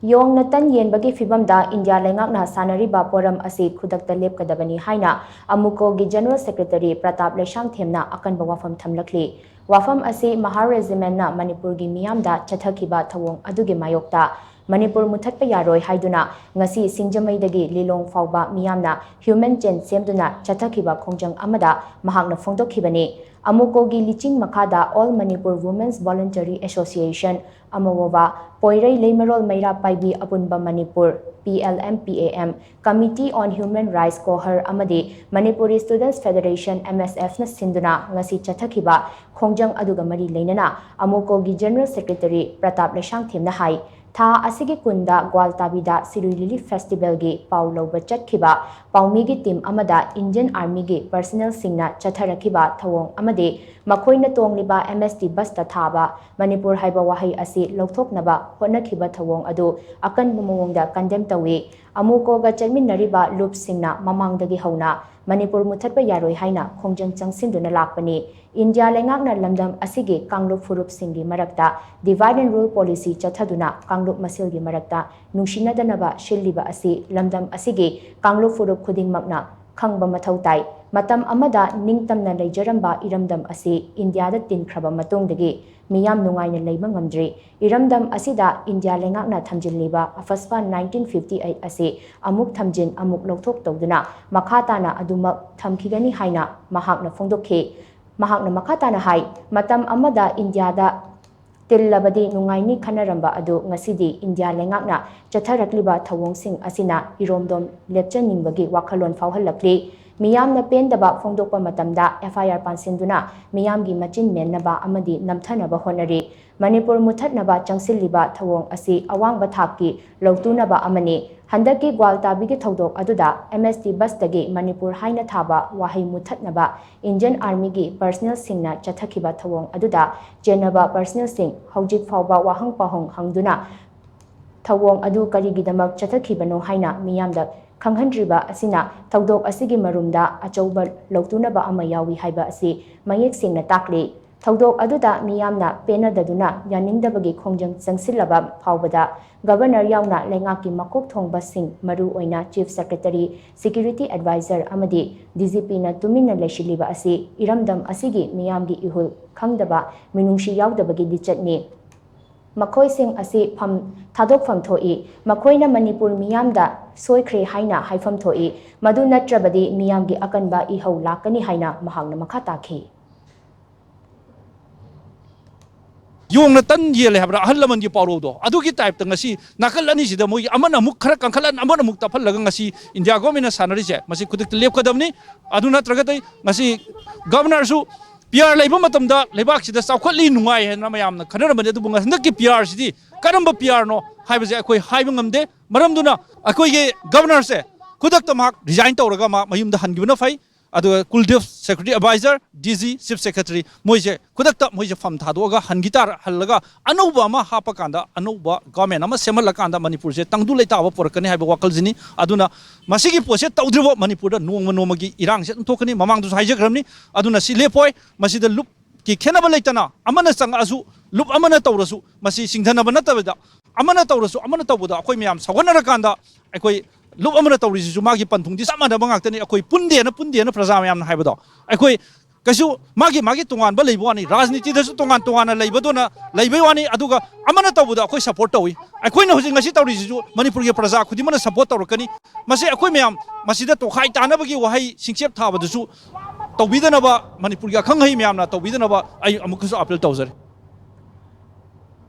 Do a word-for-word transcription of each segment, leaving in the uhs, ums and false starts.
ꯌꯣꯡꯅ ꯇꯟ ꯌꯦꯟꯕꯒꯤ ꯐꯤꯚꯝꯗ ꯏꯟꯗꯤꯌꯥ ꯂꯩꯉꯥꯛꯅ ꯁꯥꯟꯅꯔꯤꯕ ꯄꯣꯔꯝ ꯑꯁꯤ ꯈꯨꯗꯛꯇ ꯂꯦꯞꯀꯗꯕꯅꯤ ꯍꯥꯏꯅ ꯑꯃꯨꯀꯣꯒꯤ ꯖꯦꯅꯔꯦꯜ ꯁꯦꯀ꯭ꯔꯦꯇꯔꯤ ꯄ꯭ꯔꯇꯥꯞ ꯂꯩꯁꯥꯡꯊꯦꯝꯅ ꯑꯀꯟꯕ ꯋꯥꯐꯝ ꯊꯝꯂꯛꯂꯤ꯫ ꯋꯥꯐꯝ ꯑꯁꯤ ꯃꯍꯥꯔ ꯔꯦꯖꯤꯃꯦꯟꯅ ꯃꯅꯤꯄꯨꯔꯒꯤ ꯃꯤꯌꯥꯝꯗ ꯆꯠꯊꯈꯤꯕ ꯊꯧꯑꯣꯡ ꯑꯗꯨꯒꯤ ꯃꯥꯌꯣꯛꯇ ꯃꯅꯤꯄꯨꯔ ꯃꯨꯊꯠꯄ ꯌꯥꯔꯣꯏ ꯍꯥꯏꯗꯨꯅ ꯉꯁꯤ ꯁꯤꯡꯖꯃꯩꯗꯒꯤ ꯂꯤꯂꯣꯡ ꯐꯥꯎꯕ ꯃꯤꯌꯥꯝꯅ ꯍ꯭ꯌꯨꯃꯦꯟ ꯆꯦꯟ ꯁꯦꯝꯗꯨꯅ ꯆꯠꯊꯈꯤꯕ ꯈꯣꯡꯖꯪ ꯑꯃꯗ ꯃꯍꯥꯛꯅ ꯐꯣꯡꯗꯣꯛꯈꯤꯕꯅꯤ꯫ ꯑꯃꯨꯀꯣꯒꯤ ꯂꯤꯆꯤꯡ ꯃꯈꯥꯗ All Manipur Women's Voluntary Association, ꯑꯃꯋꯣꯕ, ꯄꯣꯏꯔꯩ ꯂꯩꯃꯔꯣꯜ ꯃꯩꯔꯥ ꯄꯥꯏꯕꯤ ꯑꯄꯨꯟꯕ Manipur, P L M P A M, Committee on Human Rights, ꯀꯣꯍꯔ, ꯑꯃꯗꯤ Manipuri Students Federation, M S F, ꯅ ꯁꯤꯟꯗꯨꯅ ꯉꯁꯤ ꯆꯠꯊꯈꯤꯕ ꯈꯣꯡꯖꯪ ꯑꯗꯨꯒ ꯃꯔꯤ ꯂꯩꯅꯅ ꯑꯃꯨꯀꯣꯒꯤ ꯖꯦꯅꯔꯦꯜ ꯁꯦꯀ꯭ꯔꯦꯇꯔꯤ ꯄ꯭ꯔꯇꯥꯞ ꯂꯩꯁꯥꯡꯊꯦꯝꯅ ꯍꯥꯏ, ꯊꯥ ꯑꯁꯤꯒꯤ ꯀꯨꯟꯗ ꯒ꯭ꯋꯥꯜꯇꯥꯕꯤꯗ ꯁꯤꯔꯨꯏ ꯂꯤꯂꯤ ꯐꯦꯁꯇꯤꯚꯦꯜꯒꯤ ꯄꯥꯎ ꯂꯧꯕ ꯆꯠꯈꯤꯕ ꯄꯥꯎꯃꯤꯒꯤ ꯇꯤꯝ ꯑꯃꯗ ꯏꯟꯗꯤꯌꯟ ꯑꯥꯔꯃꯤꯒꯤ ꯄꯔꯁꯅꯦꯜꯁꯤꯡꯅ ꯆꯠꯊꯔꯛꯈꯤꯕ ꯊꯧꯑꯣꯡ ꯑꯃꯗꯤ ꯃꯈꯣꯏꯅ ꯇꯣꯡꯂꯤꯕ M S T ꯕꯁꯇ ꯊꯥꯕ ꯃꯅꯤꯄꯨꯔ ꯍꯥꯏꯕ ꯋꯥꯍꯩ ꯑꯁꯤ ꯂꯧꯊꯣꯛꯅꯕ ꯍꯣꯠꯅꯈꯤꯕ ꯊꯧꯑꯣꯡ ꯑꯗꯨ ꯑꯀꯟꯕ ꯃꯑꯣꯡꯗ ꯀꯟꯗꯦꯝ ꯇꯧꯏ꯫ ꯑꯃꯨꯀꯣꯒ ꯆꯠꯃꯤꯟꯅꯔꯤꯕ ꯂꯨꯞꯁꯤꯡꯅ ꯃꯃꯥꯡꯗꯒꯤ ꯍꯧꯅ ꯃꯅꯤꯄꯨꯔ ꯃꯨꯊꯠꯄ ꯌꯥꯔꯣꯏ ꯍꯥꯏꯅ ꯈꯣꯡꯖꯪ ꯆꯪꯁꯤꯟꯗꯨꯅ ꯂꯥꯛꯄꯅꯤ꯫ ꯏꯟꯗꯤꯌꯥ ꯂꯩꯉꯥꯛꯅ ꯂꯝꯗꯝ ꯑꯁꯤꯒꯤ ꯀꯥꯡꯂꯨꯞ ꯐꯨꯔꯨꯞꯁꯤꯡꯒꯤ ꯃꯔꯛꯇ divide and rule policy ꯆꯠꯊꯗꯨꯅ ꯀꯥꯡꯂꯨꯞ ꯃꯁꯦꯜꯒꯤ ꯃꯔꯛꯇ ꯅꯨꯡꯁꯤꯅꯗꯅꯕ ꯁꯤꯜꯂꯤꯕ ꯑꯁꯤ ꯂꯝꯗꯝ ꯑꯁꯤꯒꯤ ꯀꯥꯡꯂꯨꯞ ꯐꯨꯔꯨꯞ ꯈꯨꯗꯤꯡꯃꯛꯅ ꯈꯪꯕ ꯃꯊꯧ ꯇꯥꯏ꯫ ꯃꯇꯝ ꯑꯃꯗ ꯅꯤꯡꯇꯝꯅ ꯂꯩꯖꯔꯝꯕ ꯏꯔꯝꯗꯝ ꯑꯁꯤ ꯏꯟꯗꯤꯌꯥꯗ ꯇꯤꯟꯈ꯭ꯔꯕ ꯃꯇꯨꯡꯗꯒꯤ ꯃꯤꯌꯥꯝ ꯅꯨꯡꯉꯥꯏꯅ ꯂꯩꯕ ꯉꯝꯗ꯭ꯔꯤ꯫ ꯏꯔꯝꯗꯝ ꯑꯁꯤꯗ ꯏꯟꯗꯤꯌꯥ ꯂꯩꯉꯥꯛꯅ ꯊꯝꯖꯤꯜꯂꯤꯕ ꯑꯐꯁꯄꯥ nineteen fifty eight ꯑꯁꯤ ꯑꯃꯨꯛ ꯊꯝꯖꯤꯟ ꯑꯃꯨꯛ ꯂꯧꯊꯣꯛ ꯇꯧꯗꯨꯅ ꯃꯈꯥ ꯇꯥꯅ ꯑꯗꯨꯃꯛ ꯊꯝꯈꯤꯒꯅꯤ ꯍꯥꯏꯅ ꯃꯍꯥꯛꯅ ꯐꯣꯡꯗꯣꯛꯈꯤ꯫ ꯃꯍꯥꯛꯅ ꯃꯈꯥ ꯇꯥꯅ ꯍꯥꯏ, ꯃꯇꯝ ꯑꯃꯗ ꯏꯟꯗꯤꯌꯥꯗ ꯇꯤꯜꯂꯕꯗꯤ ꯅꯨꯡꯉꯥꯏꯅꯤ ꯈꯟꯅꯔꯝꯕ ꯑꯗꯨ ꯉꯁꯤꯗꯤ ꯏꯟꯗꯤꯌꯥ ꯂꯩꯉꯥꯛꯅ ꯆꯠꯊꯔꯛꯂꯤꯕ ꯊꯧꯑꯣꯡꯁꯤꯡ ꯑꯁꯤꯅ ꯏꯔꯣꯝꯗꯣꯝ ꯂꯦꯞꯆꯅꯤꯡꯕꯒꯤ ꯋꯥꯈꯜꯂꯣꯟ ꯐꯥꯎꯍꯜꯂꯛꯂꯤ꯫ ꯃꯤꯌꯥꯝꯅ ꯄꯦꯟꯗꯕ ꯐꯣꯡꯗꯣꯛꯄ ꯃꯇꯝꯗ F I R ꯄꯥꯟꯁꯤꯟꯗꯨꯅ ꯃꯤꯌꯥꯝꯒꯤ ꯃꯆꯤꯟ ꯃꯦꯟꯅꯕ ꯑꯃꯗꯤ ꯅꯝꯊꯅꯕ ꯍꯣꯠꯅꯔꯤ꯫ ꯃꯅꯤꯄꯨꯔ ꯃꯨꯊꯠꯅꯕ ꯆꯪꯁꯤꯜꯂꯤꯕ ꯊꯧꯑꯣꯡ ꯑꯁꯤ ꯑꯋꯥꯡꯕ ꯊꯥꯛꯀꯤ ꯂꯧꯇꯨꯅꯕ ꯑꯃꯅꯤ꯫ ꯍꯟꯗꯛꯀꯤ ꯒ꯭ꯋꯥꯜꯇꯥꯕꯤꯒꯤ ꯊꯧꯗꯣꯛ ꯑꯗꯨꯗ M S T ꯕꯁꯇꯒꯤ ꯃꯅꯤꯄꯨꯔ ꯍꯥꯏꯅ ꯊꯥꯕ ꯋꯥꯍꯩ ꯃꯨꯊꯠꯅꯕ ꯏꯟꯗꯤꯌꯟ ꯑꯥꯔꯃꯤꯒꯤ ꯄꯔꯁꯅꯦꯜꯁꯤꯡꯅ ꯆꯠꯊꯈꯤꯕ ꯊꯧꯑꯣꯡ ꯑꯗꯨꯗ ꯆꯦꯟꯅꯕ ꯄꯔꯁꯅꯦꯜꯁꯤꯡ ꯍꯧꯖꯤꯛ ꯐꯥꯎꯕ ꯋꯥꯍꯪ ꯄꯥꯎꯍꯪ ꯍꯪꯗꯨꯅ ꯊꯧꯑꯣꯡ ꯑꯗꯨ ꯀꯔꯤꯒꯤꯗꯃꯛ ꯆꯠꯊꯈꯤꯕꯅꯣ ꯍꯥꯏꯅ ꯃꯤꯌꯥꯝꯗ ꯈꯪꯍꯟꯗ꯭ꯔꯤꯕ ꯑꯁꯤꯅ ꯊꯧꯗꯣꯛ ꯑꯁꯤꯒꯤ ꯃꯔꯨꯝꯗ ꯑꯆꯧꯕ ꯂꯧꯇꯨꯅꯕ ꯑꯃ ꯌꯥꯎꯏ ꯍꯥꯏꯕ ꯑꯁꯤ ꯃꯌꯦꯛ ꯁꯦꯡꯅ ꯇꯥꯛꯂꯤ꯫ ꯊꯧꯗꯣꯛ ꯑꯗꯨꯗ ꯃꯤꯌꯥꯝꯅ ꯄꯦꯟꯅꯗꯗꯨꯅ ꯌꯥꯅꯤꯡꯗꯕꯒꯤ ꯈꯣꯡꯖꯪ ꯆꯪꯁꯤꯜꯂꯕ ꯐꯥꯎꯕꯗ ꯒꯕꯔꯅꯔ ꯌꯥꯎꯅ ꯂꯩꯉꯥꯛꯀꯤ ꯃꯀꯣꯛ ꯊꯣꯡꯕꯁꯤꯡ, ꯃꯔꯨ ꯑꯣꯏꯅ ꯆꯤꯐ ꯁꯦꯀ꯭ꯔꯦꯇꯔꯤ, ꯁꯦꯀ꯭ꯌꯨꯔꯤꯇꯤ ꯑꯦꯗꯚꯥꯏꯖꯔ ꯑꯃꯗꯤ ꯗꯤ ꯖꯤ ꯄꯤꯅ ꯇꯨꯃꯤꯟꯅ ꯂꯩꯁꯤꯜꯂꯤꯕ ꯑꯁꯤ ꯏꯔꯝꯗꯝ ꯑꯁꯤꯒꯤ ꯃꯤꯌꯥꯝꯒꯤ ꯏꯍꯨꯜ ꯈꯪꯗꯕ, ꯃꯤꯅꯨꯡꯁꯤ ꯌꯥꯎꯗꯕꯒꯤ ꯂꯤꯆꯠꯅꯤ꯫ ꯃꯈꯣꯏꯁꯤꯡ ꯑꯁꯤ ꯐꯝ, ꯊꯥꯗꯣꯛꯐꯝ ꯊꯣꯛꯏ꯫ ꯃꯈꯣꯏꯅ ꯃꯅꯤꯄꯨꯔ ꯃꯤꯌꯥꯝꯗ ꯁꯣꯏꯈ꯭ꯔꯦ ꯍꯥꯏꯅ ꯍꯥꯏꯐꯝ ꯊꯣꯛꯏ꯫ ꯃꯗꯨ ꯅꯠꯇ꯭ꯔꯕꯗꯤ ꯃꯤꯌꯥꯝꯒꯤ ꯑꯀꯟꯕ ꯏꯍꯧ ꯂꯥꯛꯀꯅꯤ ꯍꯥꯏꯅ ꯃꯍꯥꯛꯅ ꯃꯈꯥ ꯇꯥꯈꯤ꯫ ꯌꯣꯡꯅ ꯇꯟ ꯌꯦꯜꯂꯦ ꯍꯥꯏꯕ꯭ꯔꯥ, ꯑꯍꯜ ꯂꯃꯟꯒꯤ ꯄꯥꯎꯔꯧꯗꯣ, ꯑꯗꯨꯒꯤ ꯇꯥꯏꯞꯇ ꯉꯁꯤ ꯅꯥꯀꯜ ꯑꯅꯤꯁꯤꯗ ꯃꯣꯏꯒꯤ ꯑꯃꯅ ꯑꯃꯨꯛ ꯈꯔ ꯀꯟꯈꯠꯂ, ꯑꯃꯅ ꯑꯃꯨꯛ ꯇꯞꯍꯜꯂꯒ ꯉꯁꯤ ꯏꯟꯗꯤꯌꯥ ꯒꯣꯔꯃꯦꯟꯅ ꯁꯥꯟꯅꯔꯤꯁꯦ ꯃꯁꯤ ꯈꯨꯗꯛꯇ ꯂꯦꯞꯀꯗꯕꯅꯤ꯫ ꯑꯗꯨ ꯅꯠꯇ꯭ꯔꯒꯗꯤ ꯉꯁꯤ ꯒꯕꯔꯅꯔꯁꯨ ꯄꯤ ꯑꯥꯔ ꯂꯩꯕ ꯃꯇꯝꯗ ꯂꯩꯕꯥꯛꯁꯤꯗ ꯆꯥꯎꯈꯠꯂꯤ, ꯅꯨꯡꯉꯥꯏ ꯍꯥꯏꯅ ꯃꯌꯥꯝꯅ ꯈꯟꯅꯔꯝꯕꯅꯤ꯫ ꯑꯗꯨꯕꯨ ꯍꯟꯗꯛꯀꯤ ꯄꯤ ꯑꯥꯔꯁꯤꯗꯤ ꯀꯔꯝꯕ ꯄꯤ ꯑꯥꯔꯅꯣ ꯍꯥꯏꯕꯁꯦ ꯑꯩꯈꯣꯏ ꯍꯥꯏꯕ ꯉꯝꯗꯦ꯫ ꯃꯔꯝꯗꯨꯅ ꯑꯩꯈꯣꯏꯒꯤ ꯒꯕꯔꯅꯔꯁꯦ ꯈꯨꯗꯛꯇ ꯃꯍꯥꯛ ꯔꯤꯖꯥꯏꯟ ꯇꯧꯔꯒ ꯃꯥ ꯃꯌꯨꯝꯗ ꯍꯟꯈꯤꯕꯅ ꯐꯩ꯫ ꯑꯗꯨꯒ ꯀꯨꯜꯗꯤꯞ, secretary adviser, D G, chief secretary, ꯃꯣꯏꯁꯦ ꯈꯨꯗꯛꯇ ꯃꯣꯏꯁꯦ ꯐꯝ ꯊꯥꯗꯣꯛꯑꯒ ꯍꯟꯈꯤ ꯇꯥꯔ, ꯍꯜꯂꯒ ꯑꯅꯧꯕ ꯑꯃ ꯍꯥꯞꯄꯀꯥꯟꯗ, ꯑꯅꯧꯕ ꯒꯣꯔꯃꯦꯟ ꯑꯃ ꯁꯦꯝꯍꯜꯂꯀꯥꯟꯗ ꯃꯅꯤꯄꯨꯔꯁꯦ ꯇꯪꯗꯨ ꯂꯩꯇꯥꯕ ꯄꯨꯔꯛꯀꯅꯤ ꯍꯥꯏꯕ ꯋꯥꯈꯜꯁꯤꯅꯤ꯫ ꯑꯗꯨꯅ ꯃꯁꯤꯒꯤ ꯄꯣꯠꯁꯦ ꯇꯧꯗ꯭ꯔꯤꯕ ꯃꯅꯤꯄꯨꯔꯗ ꯅꯣꯡꯃ ꯅꯣꯡꯃꯒꯤ ꯏꯔꯥꯡꯁꯦ ꯑꯗꯨꯝ ꯊꯣꯛꯀꯅꯤ꯫ ꯃꯃꯥꯡꯗꯁꯨ ꯍꯥꯏꯖꯈ꯭ꯔꯕꯅꯤ꯫ ꯑꯗꯨꯅ ꯁꯤ ꯂꯦꯞꯄꯣꯏ꯫ ꯃꯁꯤꯗ ꯂꯨꯞꯀꯤ ꯈꯦꯠꯅꯕ ꯂꯩꯇꯅ ꯑꯃꯅ ꯆꯪꯉꯛꯑꯁꯨ, ꯂꯨꯞ ꯑꯃꯅ ꯇꯧꯔꯁꯨ, ꯃꯁꯤ ꯆꯤꯡꯊꯅꯕ ꯅꯠꯇꯕꯤꯗ, ꯑꯃꯅ ꯇꯧꯔꯁꯨ ꯑꯃꯅ ꯇꯧꯕꯗ ꯑꯩꯈꯣꯏ ꯃꯌꯥꯝ ꯁꯧꯒꯠꯅꯔꯀꯥꯟꯗ, ꯑꯩꯈꯣꯏ ꯂꯨꯞ ꯑꯃꯅ ꯇꯧꯔꯤꯁꯤꯁꯨ ꯃꯥꯒꯤ ꯄꯟꯊꯨꯡꯗꯤ ꯆꯞ ꯃꯥꯟꯅꯕ ꯉꯥꯛꯇꯅꯤ꯫ ꯑꯩꯈꯣꯏ ꯄꯨꯟꯗꯦꯅ, ꯄꯨꯟꯗꯦꯅ ꯄ꯭ꯔꯖꯥ ꯃꯌꯥꯝꯅ ꯍꯥꯏꯕꯗꯣ, ꯑꯩꯈꯣꯏ ꯀꯩꯁꯨ ꯃꯥꯒꯤ ꯃꯥꯒꯤ ꯇꯣꯉꯥꯟꯕ ꯂꯩꯕ ꯋꯥꯅꯤ, ꯔꯥꯖꯅꯤꯇꯤꯗꯁꯨ ꯇꯣꯉꯥꯟ ꯇꯣꯉꯥꯟꯅ ꯂꯩꯕꯗꯨꯅ ꯂꯩꯕꯩ ꯋꯥꯅꯤ꯫ ꯑꯗꯨꯒ ꯑꯃꯅ ꯇꯧꯕꯗ ꯑꯩꯈꯣꯏ ꯁꯞꯄꯣꯔꯠ ꯇꯧꯏ꯫ ꯑꯩꯈꯣꯏꯅ ꯍꯧꯖꯤꯛ ꯉꯁꯤ ꯇꯧꯔꯤꯁꯤꯁꯨ ꯃꯅꯤꯄꯨꯔꯒꯤ ꯄ꯭ꯔꯖꯥ ꯈꯨꯗꯤꯡꯃꯛꯅ ꯁꯞꯄꯣꯔꯠ ꯇꯧꯔꯛꯀꯅꯤ꯫ ꯃꯁꯤ ꯑꯩꯈꯣꯏ ꯃꯌꯥꯝ ꯃꯁꯤꯗ ꯇꯣꯈꯥꯏ ꯇꯥꯅꯕꯒꯤ ꯋꯥꯍꯩ ꯁꯤꯡꯆꯦꯞ ꯊꯥꯕꯗꯨꯁꯨ ꯇꯧꯕꯤꯗꯅꯕ, ꯃꯅꯤꯄꯨꯔꯒꯤ ꯑꯈꯪ ꯑꯍꯩ ꯃꯌꯥꯝꯅ ꯇꯧꯕꯤꯗꯅꯕ ꯑꯩ ꯑꯃꯨꯛꯀꯁꯨ ꯑꯥꯄꯤꯜ ꯇꯧꯖꯔꯤ꯫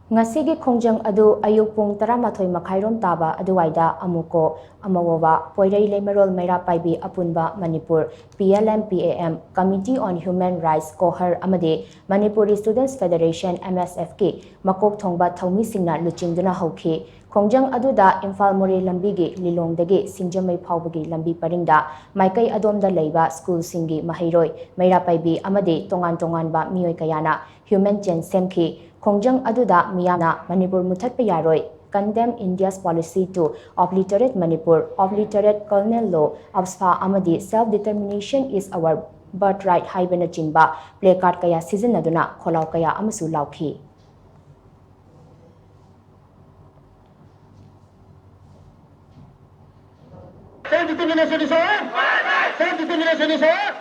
ꯉꯁꯤꯒꯤ ꯈꯣꯡꯖꯪ ꯑꯗꯨ ꯑꯌꯨꯛ ꯄꯨꯡ ꯇꯔꯥꯃꯥꯊꯣꯏ ꯃꯈꯥꯏꯔꯣꯝ ꯇꯥꯕ ꯑꯗꯨꯋꯥꯏꯗ ꯑꯃꯨꯀꯣ, ꯑꯃꯋꯣꯋꯥ, ꯄꯣꯏꯔꯩ ꯂꯩꯃꯔꯣꯜ ꯃꯩꯔꯥ ꯄꯥꯏꯕꯤ ꯑꯄꯨꯟꯕ Manipur, P L M P A M, Committee on Human Rights, ꯀꯣꯍꯔ ꯑꯃꯗꯤ Manipur Students Federation, M S F, ꯀꯤ ꯃꯀꯣꯛ ꯊꯣꯡꯕ ꯊꯧꯃꯤꯁꯤꯡꯅ ꯂꯨꯆꯤꯡꯗꯨꯅ ꯍꯧꯈꯤ꯫ ꯈꯣꯡꯖꯪ ꯑꯗꯨꯗ ꯏꯝꯐꯥꯜ ꯃꯣꯔꯦ ꯂꯝꯕꯤꯒꯤ ꯂꯤꯂꯣꯡꯗꯒꯤ ꯁꯤꯡꯖꯃꯩ ꯐꯥꯎꯕꯒꯤ ꯂꯝꯕꯤ ꯄꯔꯤꯡꯗ ꯃꯥꯏꯀꯩ ꯑꯗꯣꯝꯗ ꯂꯩꯕ ꯁ꯭ꯀꯨꯜꯁꯤꯡꯒꯤ ꯃꯍꯩꯔꯣꯏ, ꯃꯩꯔꯥ ꯄꯥꯏꯕꯤ ꯑꯃꯗꯤ ꯇꯣꯉꯥꯟ ꯇꯣꯉꯥꯟꯕ ꯃꯤꯑꯣꯏ ꯀꯌꯥꯅ human chain ꯁꯦꯝꯈꯤ꯫ ꯈꯣꯡꯖꯪ ꯑꯗꯨꯗ ꯃꯤꯌꯥꯝꯅ "ꯃꯅꯤꯄꯨꯔ ꯃꯨꯊꯠꯄ ꯌꯥꯔꯣꯏ", "Condemn India's policy to obliterate Manipur", "Obliterate colonial law", "AFSPA" ꯑꯃꯗꯤ "Self determination is our Birthright ꯍꯥꯏꯕꯅꯆꯤꯡꯕ placard ꯀꯌꯥ ꯁꯤꯖꯤꯟꯅꯗꯨꯅ ꯈꯣꯜꯂꯥꯎ ꯀꯌꯥ ꯑꯃꯁꯨ ꯂꯥꯎꯈꯤ꯫ Self determination is our. Self determination is our.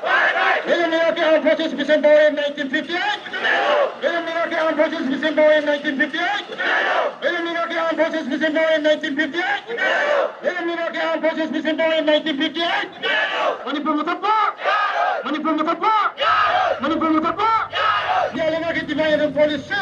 William Miracle Armed Forces Mission Power in nineteen fifty-eight. William Miracle Armed Forces Mission Power in nineteen fifty-eight. William Miracle Armed Forces Mission Power in nineteen fifty-eight. William Miracle Armed Forces Mission Power in nineteen fifty-eight. Manipur ꯃꯨꯊꯠꯄ! ꯃꯅꯤꯄꯨꯔ ꯃꯨꯊꯠꯄ! ꯃꯅꯤꯄꯨꯔ ꯃꯨꯊꯠꯄ! ꯂꯩꯉꯥꯛꯀꯤ demand and policy.